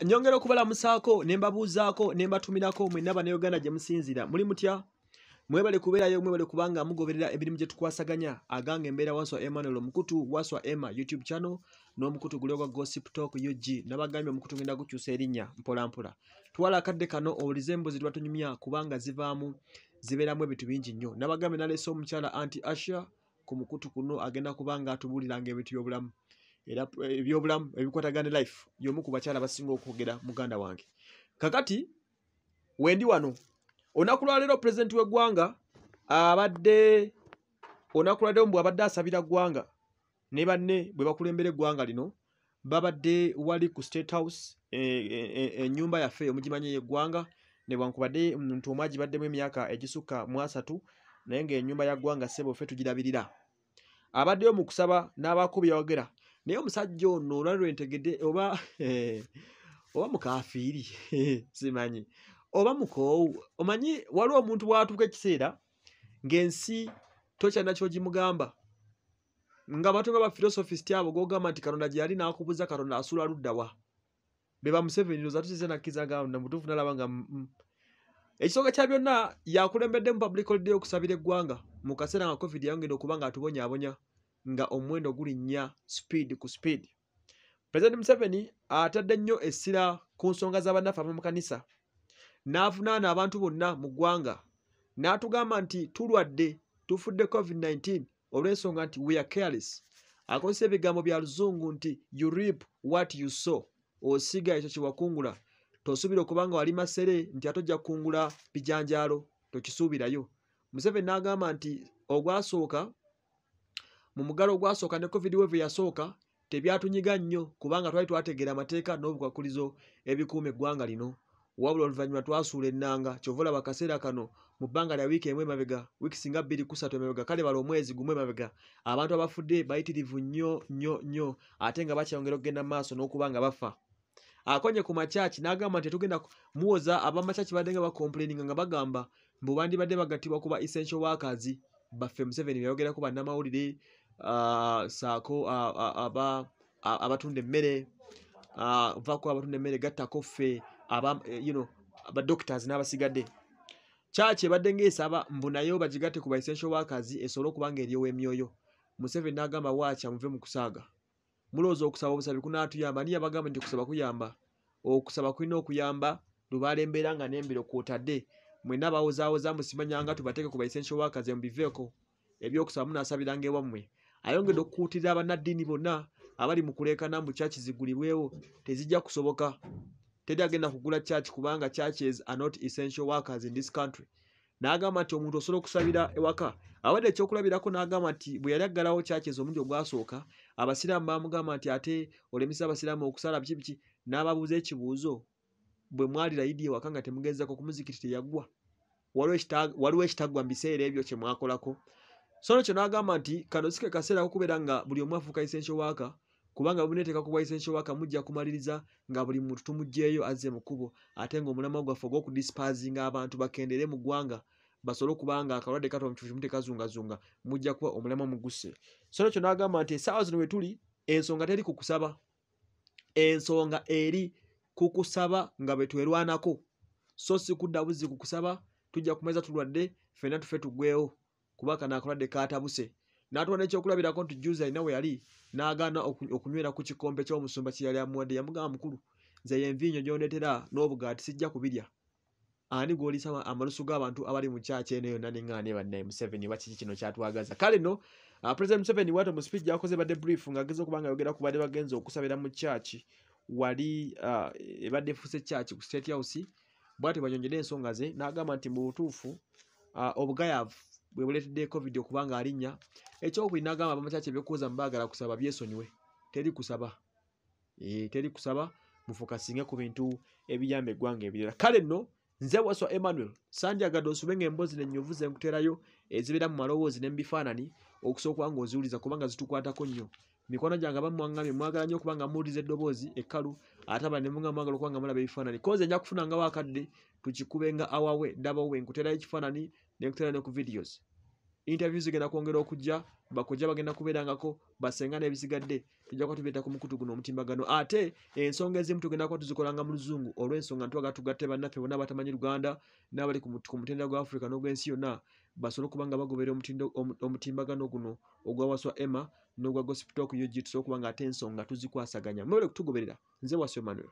Nyongera okubalamusaako ne mbabuuzaako ne mbatumirako mwenna Bannayuganda gye musinziira. Muli mutya? Mwebale kubeerayo, mwebale kubanga mugoberera emirimu gye tukwasaganya. Aganga embeera Wanswa Emmanuel, omukutu Wanswa Emma YouTube channel n'omukutu guli ogwa Gossip Talk UG. Nabagambye omukutu ngenda gukyusa erinnya mpola mpola. Twala akadde kano owulize emboozi lwatunyumya kubanga zivaamu zibeeramu ebintu bingi nnyo. Nabagambye naleese omukyala Aunty Asha ku mukutu kuno, agenda kubanga atubuuliranga ebintu by'obulamu era ebyobulamu ebikwatagana ne life. Y'omu ku bakyala abasinga okwogera, muganda wange. Kakati wendi wano olunaku lwaleero, pulezidenti w'eggwanga abadde olunaku lwaleero mbw abadde asabira ggwanga ne banne bwe bakulembera eggwanga lino. Babadde wali ku State House, ennyumba yaffe omugimanyi ey'eggwanga. Newankubadde omuntu omu agibaddemu emyaka egisukka mu 30, naye ng'ennyumba ya ggwanga, ssebo, ffe tugirabirira. Abaddeyo mu kusaba n'abaako byayogera, naye omusajja ono olwali lwentegedde oba mukafiiri simanyi oba mukoowu. Omanyi waliwo omuntu bw'atuuka ekiseera ng'ensi tokyalina ky'ogimugamba, nga bantu nga ba philosophist abo g'ogamba nti Katonda gye yali, n'akubuuza Katonda asula ludda wa. Be ba Museveni ndowooza tukize nakkiriza nga na mutuufu nalaba nga Ekisooka kya byonna, yakulembedde mu public holiday okusabira eggwanga mu kaseera nga COVID yayongedde okuba nga atubonyaabonya, nga omuwendo gulinnya speed ku speed. President Museveni atadde nnyo essira ku nsonga z'abannaffe ab'omu kanisa, n'avunaana abantu bonna mu ggwanga, n'atugamba nti tulwadde, tufudde COVID-19 olw'ensonga nti we are careless. Akozesa ebigambo bya Luzungu nti "You reap what you sow", osiga ekyo kye wakungula. Tosuubira okuba nga walima ssere nti ate ojja kukungula bijanjaalo, tokisuubirayo. Museveni n'agamba nti ogwasooka mu muggalo ogwasooka ne COVID wave yasooka tebyatunyiga nnyo kubanga twali twategeera amateeka n'obukwakkulizo ebikuuma eggwanga lino, wabula oluvannyuma twasuula ennanga. Kyova olaba akaseera kano, mu bbanga lya wiiki emu emabega, wiiki singa 2 ku 3 emabega, kale bala omwezi gumu emabega, abantu abafudde bayitirivu nnyo nnyo nnyo, ate nga bakyayongera okugenda mu maaso n'okuba nga bafa. Akonye ku makyaki n'agamba nti tetugenda muwoza abamakyaki badde nga bacomplaininga nga bagamba mbu bandibadde bagattibwa kuba essential workers baffe. Museveni yayogerako bannamawulire, saako abatunda emmere, vaako abatunda emmere, gattako ffe aba aba doctors n'abasigadde. Kyaki ebadde ng'esaba mbu nayo bagigatte ku ba essential workers esobole okuba nga eryowa emyoyo. Museveni n'agamba, waakya muve mu kusaaga, mulowooza okusaba obusabi kunaatuyamba? Niye abagamba nti okusaba kuyamba? Okusaba kulina okuyamba lubaala embeera nga n'embiro kw'otadde mwenna bawozaawoza musimanyanga tubateeke ku ba essential workers, mubiveeko ebyokusaba, munaasabiranga ewammwe. Ayongedde okukuutira bannaddiini bonna abali mu kuleekana mbu church zigulibwewo. Tezijja kusoboka, teri agenda kugula church kubanga churches are not essential workers in this country. N'agamba nti omuntu osobola okusabira ewaka. Awadde ekyokulabirako n'agamba nti bwe yali aggalawo churches omulundi ogwasooka, abasiraamu baamugamba nti ate olemesa abasiraamu okusala biki biki, n'ababuuza ekibuuzo: bwe mwalira Idi ewaka nga temugezaako ku muzikiti, teyaggwa? Waliwo ekitaggwa mu biseera ebyo kye mwakolako? So nekyo n'agamba nti kano si ke kaseera kokubeera nga buli omu afuuka essential worker, kubanga bwe muneeteeka ku bwa essential worker mujja kumaliriza nga buli muntu tumuggyeeyo azze mu kkubo, ate ng'omulamwa gwaffe ogw'okudispersinga abantu bakendere mu ggwanga basobole okuba nga akalwadde katono mu kifo kimu tekazungazunga, mujja kuba omulamwa mugusse. So nekyo n'agamba nti essaawa zino we tuli, ensonga teri ku kusaba, ensonga eri ku kusaba nga bwe twerwanako, so si kudda buzzi ku kusaba. Tujja kumeza tulwadde ffenna tufe tuggweewo kuba kano akalwadde katabuse. N'atuwa n'ekyokulabirako nti juzi alina we yali n'agaana okunywera ku kikompe ky'omusumba kye yali amuwadde. Yamugamba, "Mukulu, nze yenviinyo gy'ondeetera n'obugaati sijja kubirya. Ani gw'oliisa amalusu g'abantu abali mu kyaki eno yonna?" Neŋŋaane bannaye, Museveni bakiki kino kyatwagaza? Kale nno, President Museveni bw'atyo mu speech gy'akoze ebadde brief ng'ageza okuba nga ayogera ku badde bagenze okusabira mu kyaki wali, ebadde efuuse kyaki ku State House. Bw'atyo bw'annyonnyodde ensonga ze n'agamba nti mu butuufu, obugayaavu bwe buleetedde COVID okuba nga alinnya. Ekyokubiri, n'agamba abamakyaki ebyokuwoza mu baagala kusaba byesonyiwe, teri kusaba, teri kusaba, mufocusinge ku bintu ebiyamba eggwanga ebirala. Kale nno nze Waswa Emmanuel, sandyagadde osube ng'emboozi nennyuvu ze nkuteerayo ezibeera mu maloboozi ne mu bifaananyi okusooka ng'oziwuliza kubanga zitukwatako nnyo. Mikwano gyange abamu mwaŋŋambye mwagala nnyo okuba nga muwuliza eddoboozi ekkalu, ate abalala ne mugamba mwagala okuba nga mulaba ebifaananyi. Koze nja kufunangawo akadde tukikubenga awawe ddabawe, nkuteerayo ekifaananyi ne nkuteerayo ne ku videos. Interview zigenda kwongera okujja. Bakojja bagenda kubeerangako, basenga n'ebisigadde tujja kuba tubireeta ku mukutu guno omutimbagano. Ate ensonga ezimu tugenda kuba tuzikolanga mu Luzungu, olw'ensonga ntwaga tugatte bannaffe bonna abatamanyi Luganda n'abali ku mutendera gwa Africa n'ogw'ensi yonna, basobole okuba nga bagoberera omutimbagano guno ogwa Waswa Emma n'ogwa Gospel Talk UG, tusobole okuba nga ate ensonga tuzikwasaganya. Mwebale kutugoberera. Nze Waswa Emmanuel.